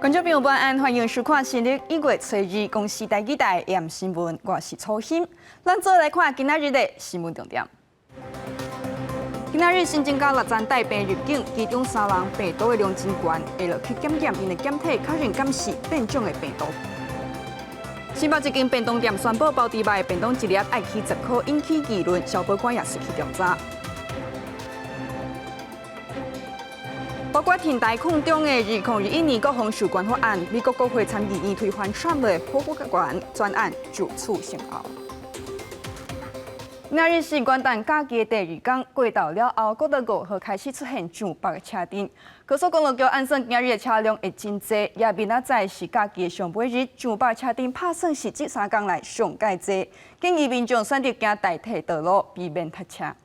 觀眾朋友晚安，歡迎收看新曆1月初2公視台語台 AM 新聞，我是楚欣。咱做來看今仔日的新聞重點。今仔日新增加六十帶病入境，其中三人病毒的量真懸，會落去檢驗𪜶的檢體，確認敢是變種的病毒。新北一間便當店宣布包豬肉的便當一粒愛起10箍，引起議論，消保官也出去調查。包括停台抗中的2021年國防授權法案，美國國會參議院推翻川普的否決權專案就此生效。今日是元旦假期的第二工，過晝了後，國道5號開始出現上北的車陣。高速公路局按算今日的車輛會真濟，也明仔載是假期的上尾日，上北車陣拍算是這三工來上蓋濟，建議民眾選擇行代替道路，避免塞車。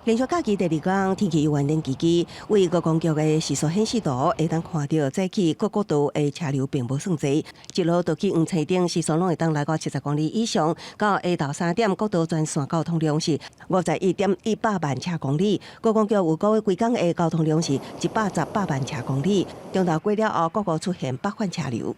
連續假期第二工，天氣猶原冷吱吱，為高公局的時速顯示圖，會當看著早起各國道的車流並無算濟，一路到去黃青頂時速攏會當來到70公里以上。到下晝3點，國道全線交通量是51.18萬車公里。高公局預估規工的交通量是118萬車公里。中晝過了後，各國出現北返車流。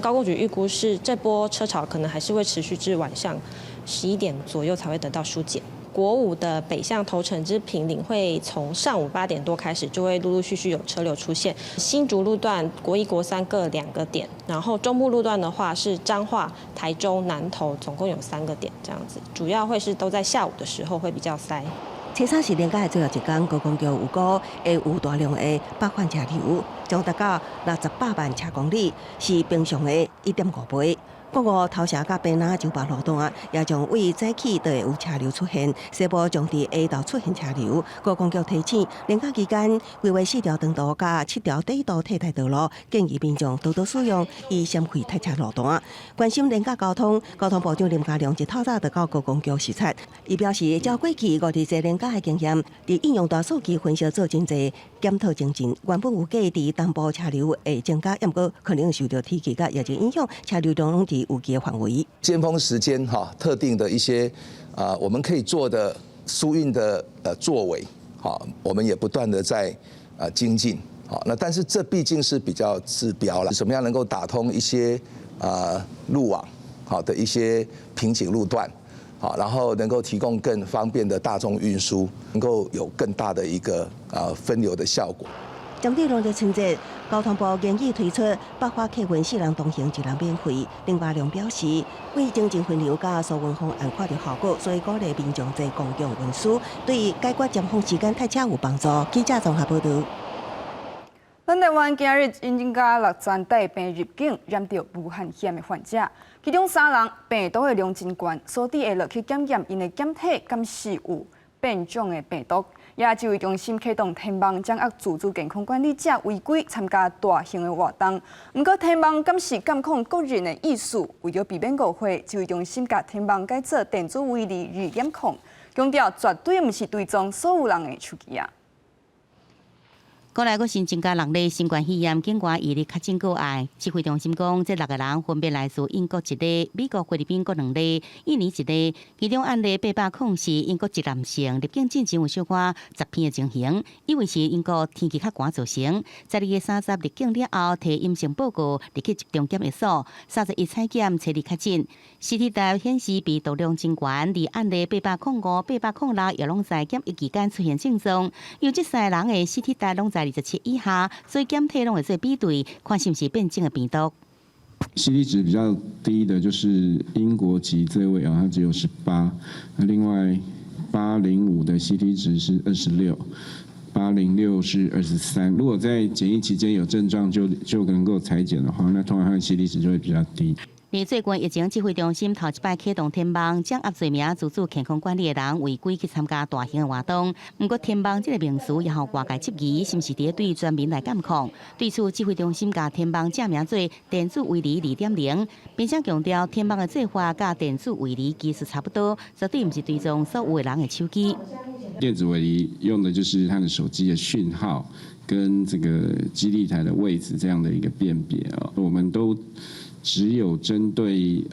高公局預估是這波車潮可能還是會持續至晚上11點左右才會得到疏解。國五的北向頭城至坪林會從上午8點多開始，就會陸陸續續有車流出現。新竹路段國一、國三各兩個點，然後中部路段的話是彰化、台中、南投，總共有三個點，這樣子，主要會是都在下午的時候會比較塞。初三是連假的最後一工，高公局預估會有大量的北返車流，將達到68萬車公里，是平常的1.5倍。國五頭城佮屏南上北路段也將為早起就會有車流出現，西部將佇下晝出現車流。高公局提醒，連假期間規劃四條長途佮七條短途替代道路，建議民眾多多使用，以閃開塞車路段。關心連假交通，交通部長林佳龍一透早就到高公局視察，伊表示，照過去50多連假的經驗，佇應用大數據分析做真濟檢討精進，原本預計佇東部車流會增加，毋過可能受著天氣佮疫情影響，車流量攏佇預計的範圍。尖峰時間哈，特定的一些啊，我們可以做的疏運的作為，好，我們也不斷的在精進，好，那但是這畢竟是比較治標啦，怎麼樣能夠打通一些啊路網好的一些瓶頸路段，好，然後能夠提供更方便的大眾運輸，能夠有更大的一個啊分流的效果。針對農曆春節，交通部研議推出北發客運四人同行一人免費。林佳龍表示，為增進分流佮疏運方案看著效果，所以鼓勵民眾坐公共運輸，對解決尖峰時間塞車有幫助。記者綜合報導。咱台灣今日新增加六十帶病入境染著武漢肺炎的患者，其中三人病毒的量真懸，所以會落去檢驗𪜶的檢體，敢是有變種的病毒。也指揮中心啟動天網，掌握自主健康管理者違規參加大型的活動。毋過天網敢是監控個人的意思，為著避免誤會，指揮中心共天網改做電子圍籬2.0，強調絕對毋是追蹤所有人的手機仔。國內閣新增加六例新冠肺炎境外移入確診個案，指揮中心講，這六個人分別來自英國一例、美國、菲律賓各兩例、印尼一例。其中案例800是英國籍男性，入境進前有小可疾病的情形，以為是英國天氣較寒造成。12月30入境了後，提陰性報告入去集中檢疫所，31採檢初二確診。CT 值顯示病毒量真懸，而案例805、806也攏在檢疫期間出現症狀，因為這三个人的 CT 值攏在27以下，所以檢體攏會做比對，看是毋是變種的病毒。 CT 值比較低的就是英國籍這位啊，他只有18。那另外805的 CT 值是26，806是23。如果在檢疫期間有症狀就能夠採檢的話，那通常他的 CT 值就會比較低。而最近疫情指揮中心頭一擺啟動天網，掌握罪名自主健康管理的人違規去參加大型的活動。毋過天網這个名詞也予外界質疑，是毋是佇對全民來監控？對此，指揮中心共天網正名做電子圍籬2.0，並且強調天網的做法佮電子圍籬其實差不多，絕對毋是追蹤所有的人的手機。電子圍籬用的就是他的手機的訊號跟這個基地台的位置這樣的一個辨別啊，我們都只有針對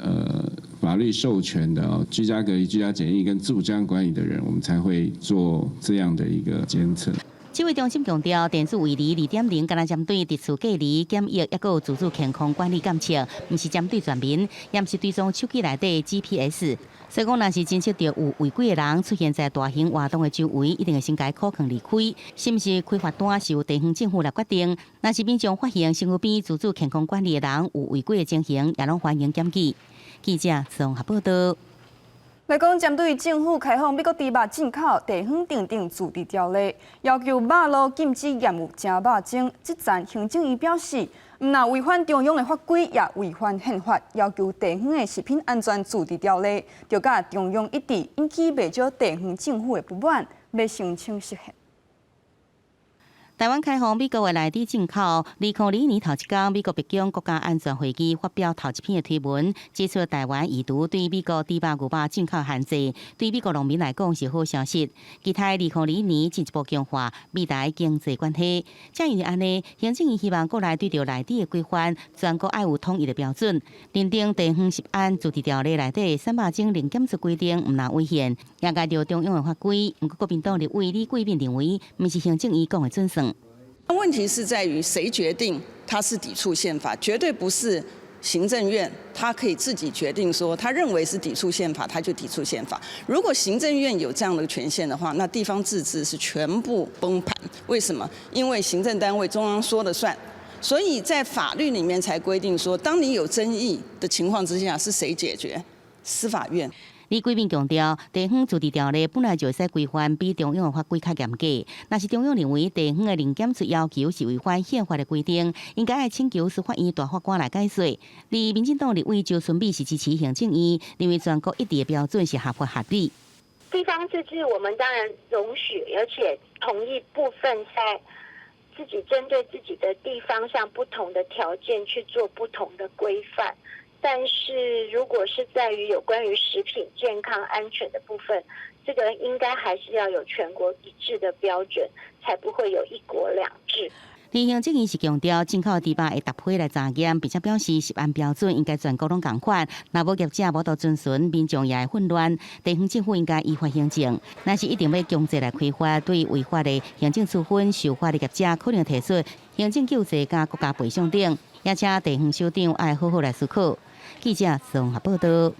法律授權的哦，居家隔離、居家檢疫跟自主健康管理的人，我們才會做這樣的一個監測。指揮中心強調，電子圍籬2.0敢若針對佇厝隔離檢疫，抑閣有自主健康管理監測，毋是針對全民，也毋是追蹤手機內底 GPS。所以講，若是偵測到有違規的人出現在大型活動的周圍，一定會先共釦囥離開。是毋是開罰單是由地方政府來決定。若是民眾發現身軀邊自主健康管理的人有違規的情形，也攏歡迎檢舉。記者綜合報道。來講，針對政府開放美國豬肉進口，地方訂定自治條例，要求肉路禁止驗有食肉精。這陣行政院表示，毋但違反中央的法規，也違反憲法，要求地方的食品安全自治條例，著佮中央一致，引起袂少地方政府的不滿，欲申請釋憲。台灣開放美國的內豬進口，2021年頭一工，美國白宮國家安全會議發表頭一篇的推文，指出台灣移除對美國豬肉、牛肉進口限制，對美國農民來講是好消息。其他2021年進一步強化美台經濟關係。正因為按呢，行政院希望國內對著內豬的規範，全國愛有統一的標準，認定地方食安自治條例內底散肉精零檢出規定毋但違憲，也礙著中央的法規。毋過國民黨立委李貴敏認為，毋是行政院講的準算。問題是在於誰決定它是抵觸憲法，絕對不是行政院，他可以自己決定說，他認為是抵觸憲法，他就抵觸憲法。如果行政院有這樣的權限的話，那地方自治是全部崩盤。為什麼？因為行政單位中央說了算，所以在法律裡面才規定說，當你有爭議的情況之下，是誰解決？司法院。李貴敏強調，地方自治條例本來就會使規範比中央的法規較嚴格。若是中央認為地方的零檢出要求是違反憲法的規定，應該愛請求司法院大法官來解說。而民進黨立委周春美是支持行政院，認為全國一致的標準是合法合理。地方自治我們當然容許，而且同意部分在自己針對自己的地方上不同的條件去做不同的規範。但是，如果是在於有關於食品健康安全的部分，這個應該還是要有全國一致的標準，才不會有一國兩制。而行政院是強調，進口豬肉會搭配來查驗，並且表示食安標準應該全國攏仝款。若無業者無法度遵循，民眾也會混亂。地方政府應該依法行政，若是一定欲強制來開罰，對違法的行政處分，受罰的業者可能提出行政救濟佮國家賠償等，也請地方首長愛好好來思考。記者綜合報道。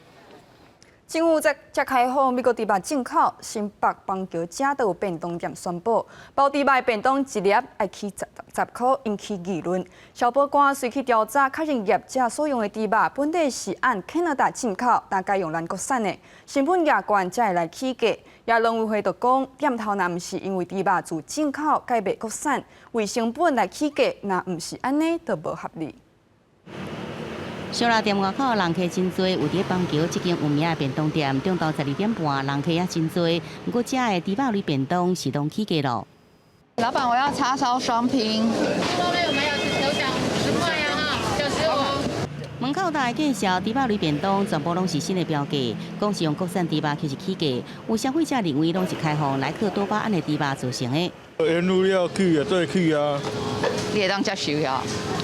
政府才開放美國豬肉進口，新北板橋這都有便當店宣布，包豬肉便當一粒愛起10塊，引起議論。消保官隨去調查，確認業者所用的豬肉本底是按加拿大進口，但改用咱國產的，成本也懸才會來起價。也農委會就講，店頭若毋是因為豬肉自進口改賣國產，為成本來起價，若毋是按呢，就無合理。燒肉店外口人客真濟，有佇板橋這間有名的便當店，中晝12點半人客也真濟。毋過，遮的豬肉類便當是攏起價咯。老闆，我要叉燒雙拼。肉類有沒有？有講10塊啊，哈，95。門口大介紹豬肉類便當全部攏是新的標價，講是用國產豬肉卻是起價。有消費者認為攏是開放萊克多巴胺的豬肉造成的。原物料起啊，做起啊。你會當接受呀？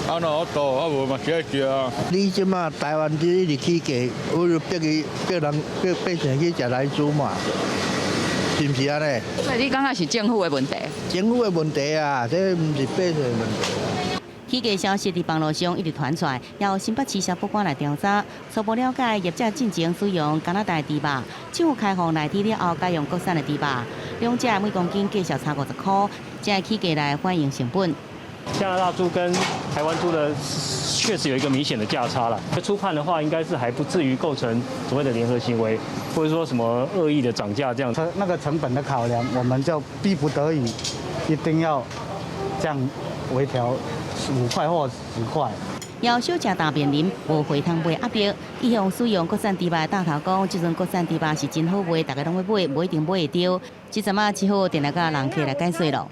啊，若有法度，啊無嘛是愛食啊。你這馬台灣豬一直起價，我就逼伊逼人逼百姓去食萊豬嘛，是毋是按呢？所以你感覺是政府的問題？政府的問題啊，這毋是百姓的問題。起價消息佇網路上一直傳出來，由新北市消保官來調查，初步了解業者進前使用加拿大豬肉，政府開放內豬了後改用國產的豬肉，兩者每公斤價數差50塊，才會起價來反映成本。加拿大豬跟台灣豬的確實有一個明顯的價差啦。初判的話，應該是還不至於構成所謂的聯合行為，或者說什麼惡意的漲價這樣。那個成本的考量，我們就逼不得已一定要這樣微調5塊或10塊。有小食大面臨無貨通賣壓力，一向使用國產豬肉的大頭講，這陣國產豬肉是真好賣，大家攏欲買，無一定買會著。這陣仔只好定來佮人客來解說咯。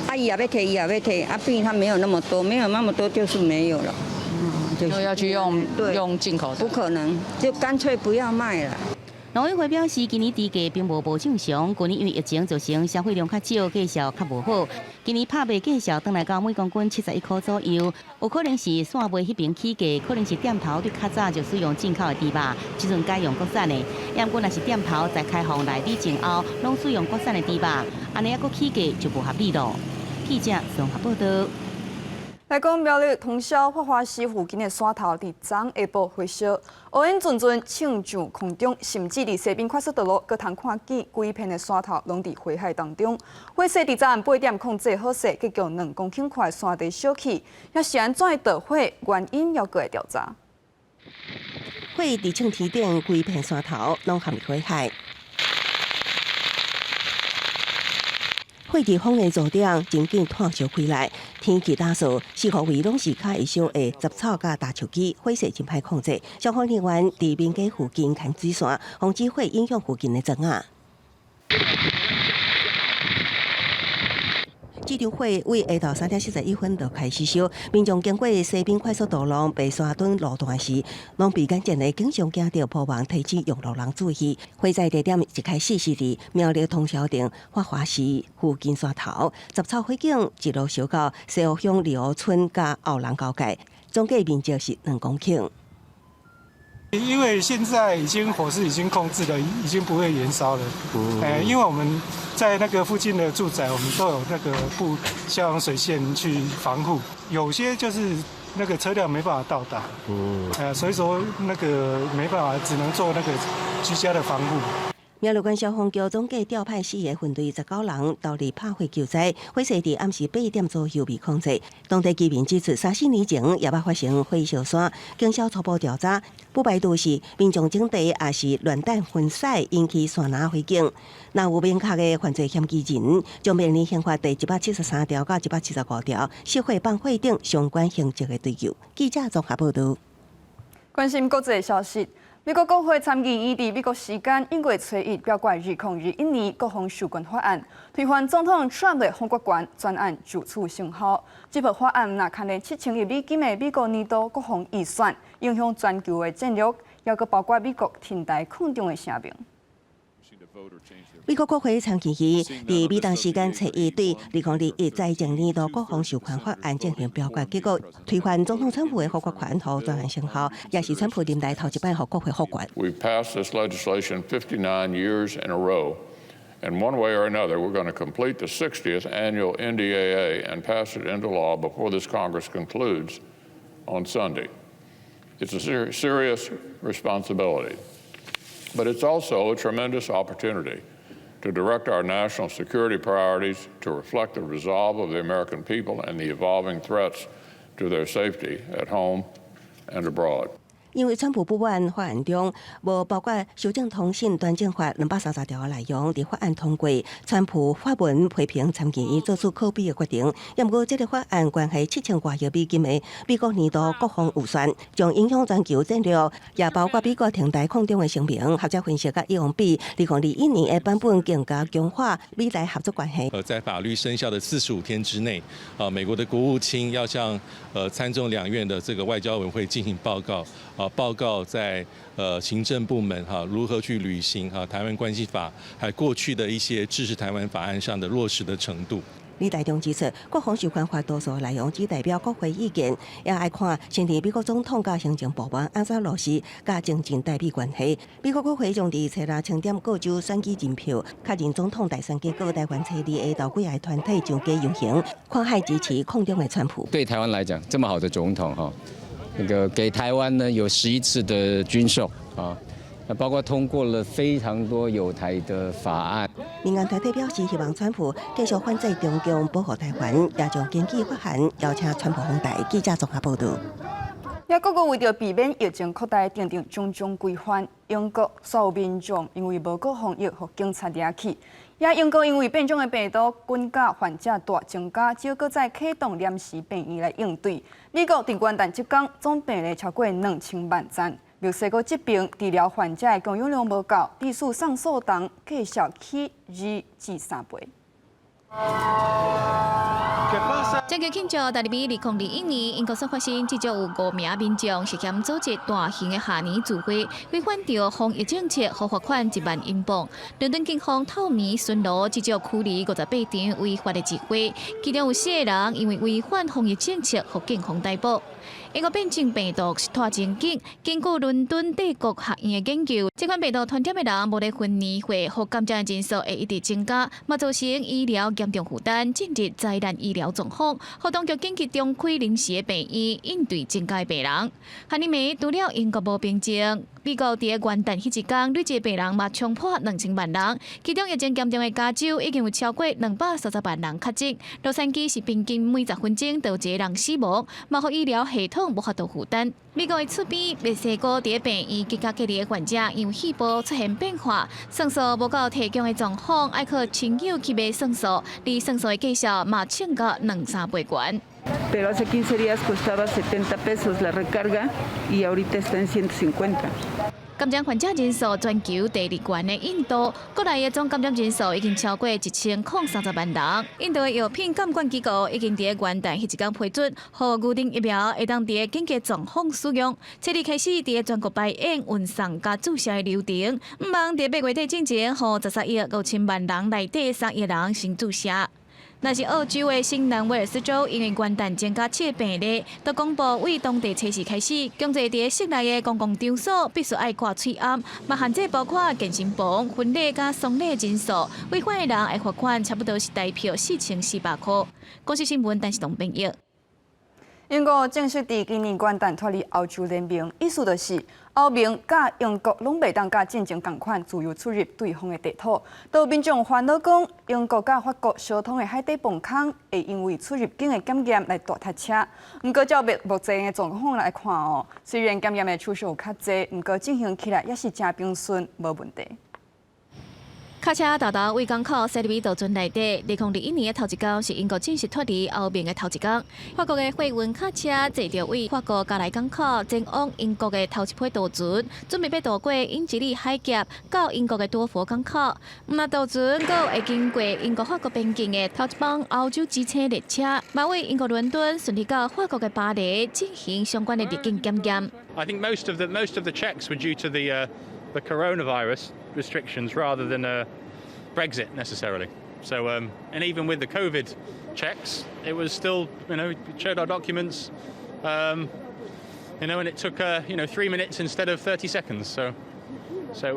啊伊也欲提，伊也欲提，啊，畢竟他沒有那麼多，沒有那麼多就是沒有了。就要去用進口，不可能，就乾脆不要賣了。農委會表示，今年豬價並無正常，舊年因為疫情造成消費量較少，價數較無好。今年拍賣價數轉來到每公斤71塊左右，有可能是線賣彼邊起價，可能是店頭對較早就使用進口的豬肉，這陣改用國產的。毋過若是店頭在開放內地前後，攏使用國產的豬肉，按呢猶閣起價就無合理咯。記者綜合報道。來講苗栗通霄法華寺附近的山頭，佇昨下晡火燒，烏煙陣陣衝上空中，甚至佇西濱快速道路，閣通看見規片的山頭攏佇火海當中。火勢佇昨暗8點控制好勢，結局2公頃寬山地燒去，抑是按怎會導火？原因猶閣會調查。火佇衝天頂，規片山頭攏陷入火海。火佇風的灶頂，真緊炭燒開來。天氣乾燥，四方圍攏是較會燒的雜草佮大樹枝，火勢真歹控制。消防人員佇民家附近牽水線，防止火影響附近的莊仔。這場火為下晝3點41分就開始燒，民眾經過西濱快速道路白沙墩路段時，攏被眼前的景象驚著，破網提醒用路人注意。火災地點一開始是佇苗栗通霄鎮法華寺附近山頭，雜草火警一路燒到西湖鄉里湖村佮後龍交界，總計面積是2公頃。因為現在已經火勢已經控制了，已經不會延燒了。因為我們在那個附近的住宅，我們都有那個布消防水線去防護，有些就是那個車輛沒辦法到達。所以說那個沒辦法，只能做那個居家的防護。苗栗縣消防局總計調派四個分隊19人投入拍火救災，火勢佇暗時8點左右被控制。當地居民指出，三四年前也捌發生火燒山，警消初步調查，不排除是民眾種地抑是亂彈分屎引起山林火警。若有明確的犯罪嫌疑人，將面臨刑法第173條到175條熄火放火等相關刑責的追究。記者綜合報導。關心國際消息。美國國會參議院佇美國時間1月初一表決2021年國防授權法案，推翻總統川普的否決權，專案就此生效。這部法案若牽連7000億美金的美國年度國防預算，影響全球的戰略，猶閣包括美國挺台抗中的聲明。美國國會參議院佇美東時間初一對2021財政年度國防授權法案進行表決，結果推翻總統川普的否決權，予專案生效，也是川普任內頭一擺予國會否決。 We've passed this legislation 59 years in a row, and one way or another, we're going to complete the 60th annual NDAA and pass it into law before this Congress concludes on Sunday. It's a serious responsibility, but it's also a tremendous opportunity to direct our national security priorities to reflect the resolve of the American people and the evolving threats to their safety at home and abroad. 因為川普不滿法案中無包括修正通訊專政法230條的內容，佇法案通過，川普發文批評參議院做出可悲的決定。毋過，這個法案關係7000外億美金的美國年度國防預算，將影響全球戰略，也包括美國挺台抗中的聲明。學者分析，佮以往比，2021年的版本更加強化美台合作關係。在法律生效的45天之內，啊，美國的國務卿要向參眾兩院的這個外交委員會進行報告。啊，報告在行政部門哈如何去履行哈台灣關係法，還過去的一些支持台灣法案上的落實的程度。李大中指出，國防授權法多數內容只代表國會意見，也愛看新任美國總統佮行政部門按怎落實佮增進台美關係。美國國會將佇初六清點各州選舉人票，確認總統大選結果。台灣初二下晝幾個團體上街遊行，看海支持抗中的川普。對台灣來講，這麼好的總統哈。那個給台灣呢有11次的軍售啊，那包括通過了非常多友台的法案。民間團體表示，希望川普繼續反制中共，保護台灣，也將根據法案邀請川普訪台。記者綜合報導。也各國為著避免疫情擴大，訂定種種規範。英國所有民眾因為無過防疫，予警察掠去。也英國因為變種的病毒感染患者大增加，只閣再啟動臨時病院來應對。美國佇元旦這工總病例超過2000萬例。墨西哥這邊治療患者的供應量無夠，致使送素粽繼續起2至3倍。這個慶祝大日2021年，英國所發生至少有五名民眾涉嫌組織大型的跨年聚會，違反著防疫政策，予罰款1萬英鎊。倫敦警方透暝巡邏，至少驅離58場違法的集會，其中有四個人因為違反防疫政策，予警方逮捕。英國變種病毒是拖真緊。根據倫敦帝國學院的研究，這款病毒傳染的人無咧分年歲，予感染人數會一直增加，嘛造成醫療嚴重負擔，進入災難醫療狀況。予當局緊急重開臨時的病院，應對增加的病人。哈尼暝除了英國無平靜，美國佇元旦彼一工，累計病人嘛衝破2000萬人，其中疫情嚴重的加州已經有超過230萬人確診。洛杉磯是平均每10分鐘就有一个人死亡，嘛予醫療系統無法度負擔。美國的出邊墨西哥佇病院居家隔離的患者，因為肺部出現變化，算數無夠提供的狀況，愛靠親友去買算數，而算數的價數嘛衝到兩三倍懸。 Pero hace 15 días costaba 70 pesos la recarga y ahorita está en 150. 感染患者人數全球第二懸的印度，國內的總感染人數已經超過1030萬人。印度的藥品監管機構已經佇元旦彼一工批准，予牛津疫苗會當佇緊急狀況使用。七日開始佇全國排演運送佮注射的流程，毋望佇8月底進前，予13億5000萬人內底3億人先注射。若是澳洲的新南威爾斯州，因為元旦增加七個病例，都公布對當地初四開始，強制佇室內的公共場所必須愛掛喙罨，嘛限制包括健身房、婚禮佮喪禮人數，違反的人會罰款，差不多是台票4400箍。公視新聞陳世東編譯。英國正式佇今年元旦脫離歐洲聯盟，意思就是歐盟佮英國攏袂當佮進前仝款自由出入對方的地土。都有民眾煩惱講，英國佮法國相通的海底磅空會因為出入境的檢驗來大塞車。毋過照目前的狀況來看哦，雖然檢驗的手續有較濟，毋過進行起來也是誠平順，無問題。卡車沓沓對港口駛入去渡船內底，2021年的頭一工是英國正式脫離歐盟的頭一工。法國的貨運卡車坐著對法國加萊港口前往英國的頭一批渡船，準備欲渡過英吉利海峽到英國的多佛港口。毋但渡船，閣會經過英國法國邊境的頭一班歐洲之星列車，嘛對英國倫敦順利到法國的巴黎進行相關的入境檢驗。 I think most of the checks were due to the coronavirus restrictions rather than Brexit necessarily. So, and even with the COVID checks, it was still, showed our documents, and it took 3 minutes instead of 30 seconds. So it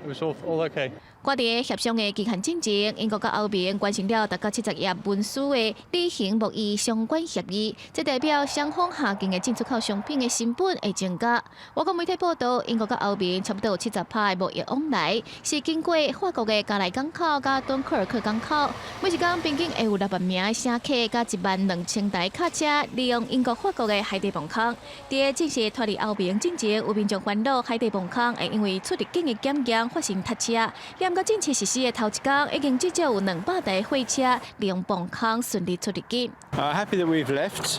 was all okay. 掛佇協商的期限進前，英國佮歐盟完成了達到70頁文書的履行貿易相關協議，這代表雙方下境的進出口商品的成本會增加。外國媒體報道，英國佮歐盟差不多有70%的貿易往來是經過法國的加萊港口佮敦克爾克港口，每一工平均會有6萬名的乘客佮1萬2千台卡車利用英國法國的海底磅空。佇正式脫離歐盟進前，有民眾煩惱海底磅空會因為出入境的檢驗發生塞車。毋過政策實施的頭一工，已經至少有200台貨車利用磅空順利出入境。 Happy that we've left.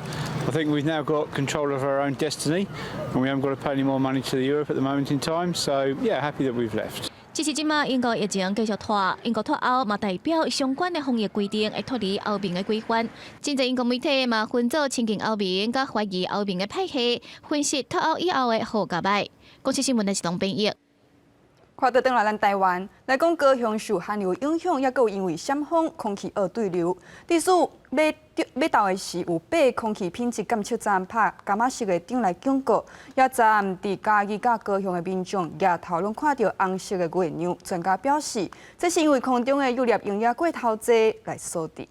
I think we've now got control of our own destiny, and we haven't got to pay any more money to the Europe at the moment in time. So yeah, happy that we've left. 只是這馬英國疫情繼續拖，英國脫歐嘛代表相關的防疫規定會脫離歐盟的規範。真濟英國媒體嘛分做親近歐盟佮懷疑歐盟的派系，分析脫歐以後的好佮歹。公視新聞的是東編譯。看倒轉來咱台灣來講，高雄受寒流影響，抑閣有因為閃風空氣惡對流，致使欲欲晝的時有八空氣品質監測站拍柑仔色的燈來警告，也昨暗佇嘉義佮高雄的民眾額頭攏看著紅色的月亮。專家表示，這是因為空中的葉粒溶液過頭濟來所致。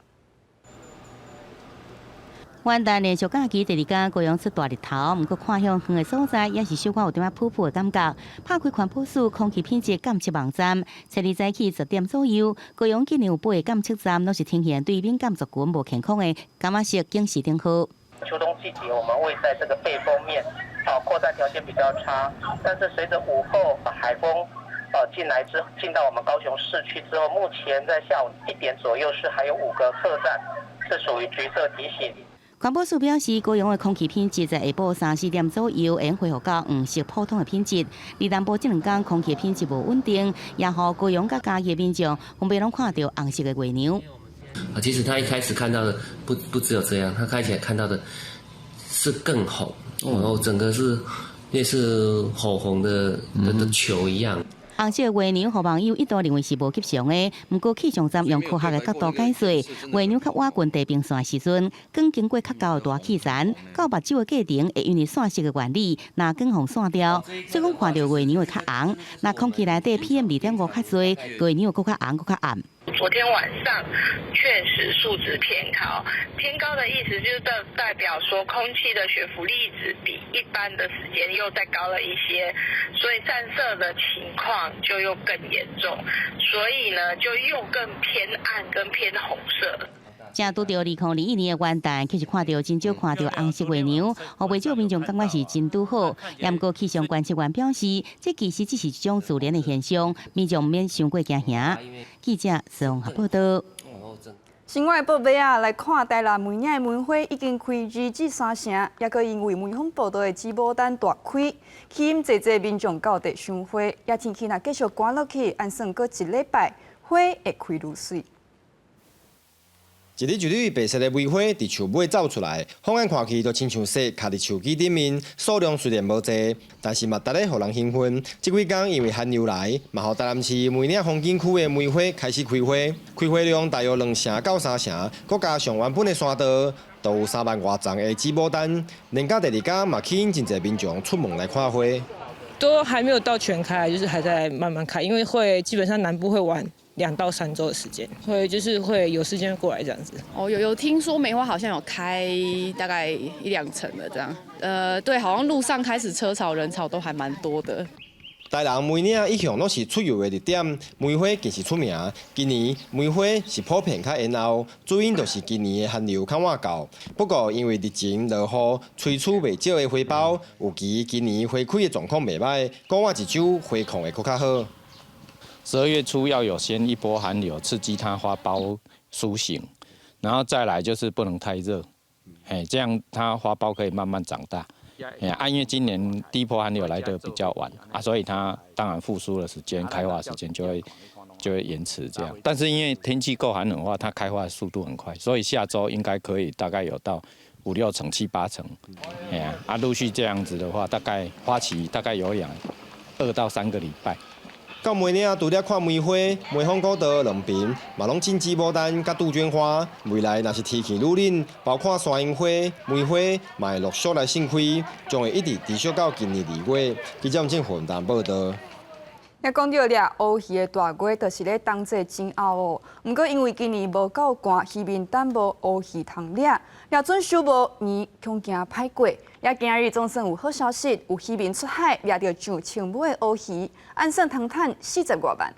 元旦連續假期第二工，高雄出大日頭，毋過看向遠的所在，也是小可有點仔溆溆的感覺。拍開環保署空氣品質監測網站，初二早起10點左右，高雄竟然有八個監測站，攏是呈現對敏感族群無健康的柑仔色警示燈號。秋冬季節，我們位在這個背風面，好，擴散條件比較差。但是隨着午後海風進來之進到我們高雄市區之後，目前在下午1點左右是還有五個測站是屬於橘色提醒。環保署表示，高雄的空氣品質在下晡三四點左右，會恢復到黃色普通的品質。而南部這兩天空氣品質無穩定，也予高雄佮嘉義的民眾分別攏看著紅色的月亮。啊，其實他一開始看到的不只有這樣，他開始看到的是更紅，然後整個是類似火紅的球一樣。紅色月娘予網友一度認為是無吉祥的，毋過氣象站用科學的角度解說，月娘較倚近地平線的時陣，光經過較高的大氣層，到目睭的過程會因為散射的原理，若光予散掉，所以講看著月娘會較紅。若空氣內底 PM 2.5較濟，月娘會閣較紅、閣較暗。昨天晚上確實數值偏高，偏高的意思就是代表說空氣的懸浮粒子比一般的時間又再高了一些，所以散射的情況就又更嚴重，所以呢就又更偏暗跟偏紅色。正拄著2021年的元旦，其實看著真少看著紅色月娘，予袂少民眾感覺是真拄好。毋過氣象觀測員表示，這其實只是一種自然的現象，民眾毋免傷過驚嚇。記者綜合報道。新聞報尾啊，來看台南梅嶺的梅花已經開2至3成，抑閣因為梅峰步道的紫牡丹大開，吸引濟濟民眾到地賞花。也天氣若繼續寒落去，按算閣一禮拜，花會開愈媠。一縷一縷白色的梅花佇樹尾走出來，放眼看去就親像雪卡佇樹枝頂面，數量雖然無濟，但是嘛逐咧予人興奮。這幾工因為寒流來，嘛予台南市梅嶺風景區的梅花開始開花，開花量大約2成到3成，閣加上原本的山道，都有3萬外叢的紫牡丹，連到第二工嘛吸引真濟民眾出門來看花。都還沒有到全開，就是還在慢慢開，因為會基本上南部會晚2到3週的時間，會就是會有時間過來這樣子。哦，有聽說梅花好像有開大概一兩成的這樣，對，好像路上開始車潮人潮都還蠻多的。台南梅嶺一向攏是出遊的熱點，梅花更是出名。今年梅花是普遍較延後，主因就是今年的寒流較晚到。不過因為日前落雨，吹出袂少的花苞，預期今年花開的狀況袂䆀，過晚一周花況會閣較好。12月初要有先一波寒流刺激它花苞甦醒，然後再來就是不能太熱，嘿，這樣它花苞可以慢慢長大。啊，因為今年第一波寒流來得比較晚啊，所以它當然復甦的時間、開花時間就會延遲這樣。但是因為天氣夠寒冷的話，它開花的速度很快，所以下周應該可以大概有到五六成、七八成。哎呀，啊，陸續這樣子的話，大概花期大概有2到3個禮拜。到梅嶺除了看梅花，梅峰古道兩邊嘛攏種紫牡丹佮杜鵑花。未來若是天氣愈冷，包括山櫻花、梅花，嘛會陸續來盛開，將會一直持續到今年2月。記者鄭雲丹報道。也講著掠烏魚的大月，就是咧冬節前後哦。毋過因為今年無夠寒，漁民等無烏魚通掠，掠準收無年恐驚歹過。也今日總算有好消息，有漁民出海掠著上千尾的烏魚，按算通趁40外萬。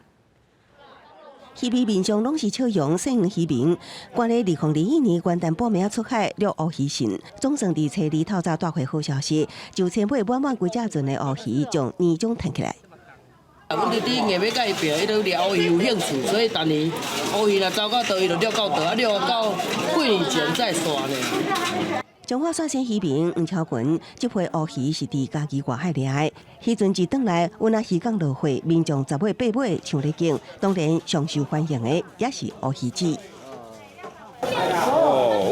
漁民面上攏是笑容，細園漁民，關咧2021年元旦晡暝出海掠烏魚蜃，總算佇初二透早帶回好消息，上千尾滿滿規隻船的烏魚將年終趁起來。阮弟弟硬欲共伊拼，伊對掠烏魚有興趣，所以逐年烏魚若走到佗，伊就掠到佗，啊掠到過年前才會煞呢。彰化線漁民黃超群，這批烏魚是佇嘉義外海掠的。漁船一轉來，阮仔漁港落貨，民眾十尾八尾搶咧揀，當然上受歡迎的也是烏魚子。哦，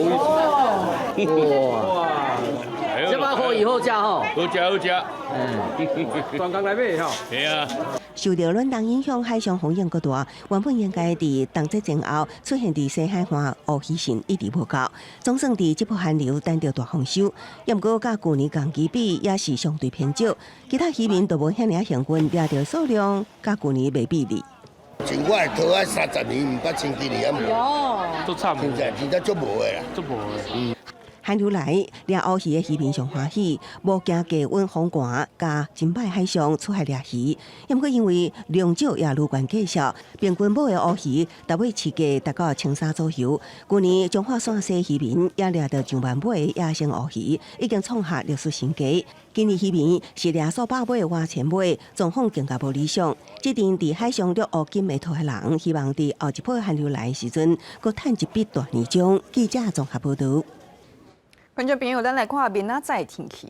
哇，這擺好魚好食吼，好食好食，專工來買吼。係啊。受著暖冬影響，海上風湧閣大，原本應該佇冬節前後出現佇西海岸烏魚蜃一直無到，總算佇這波寒流等著大豐收。也毋過佮舊年同期比，也是相對偏少。其他漁民都無遐爾幸運，掠著數量佮舊年袂比哩。像我的討仔30年，毋捌像今年遐無。足慘。現在現在足無的啦。足無的。嗯。寒流來，掠烏魚的漁民上歡喜，無驚低溫風寒，佮真歹海象出海掠魚。毋過因為量少也愈懸價數，平均尾的烏魚逐尾市價達到1300左右。舊年彰化線西漁民也掠著上萬尾的野生烏魚，已經創下歷史新高。今年漁民是掠數百尾倚千尾，狀況更加無理想。這陣佇海上掠烏金的討仔人，希望佇後一波寒流來的時陣，閣趁一筆大年終。記者綜合報導。觀眾朋友，咱來看明仔載天氣。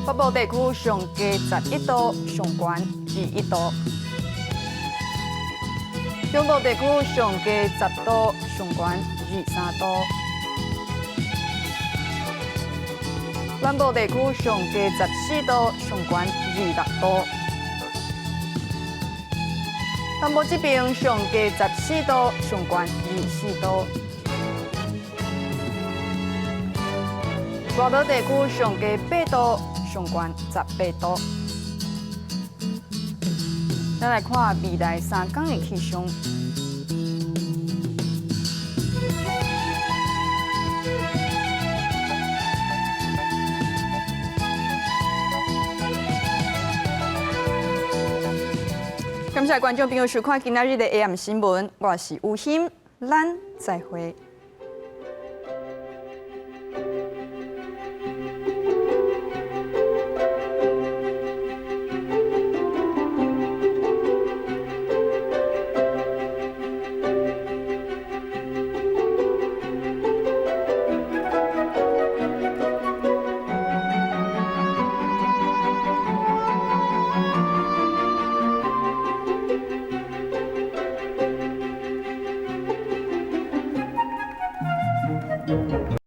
北部地區上低11度，上懸21度；中部地區上低10度，上懸23度。南部地區上低14度，上懸26度。南部這邊上低14度，上懸24度。外島地區上低8度，上懸18度。咱來看未來3天的氣象。感謝觀眾朋友收看今仔日的 AM 新聞，我是吳欣，咱再會。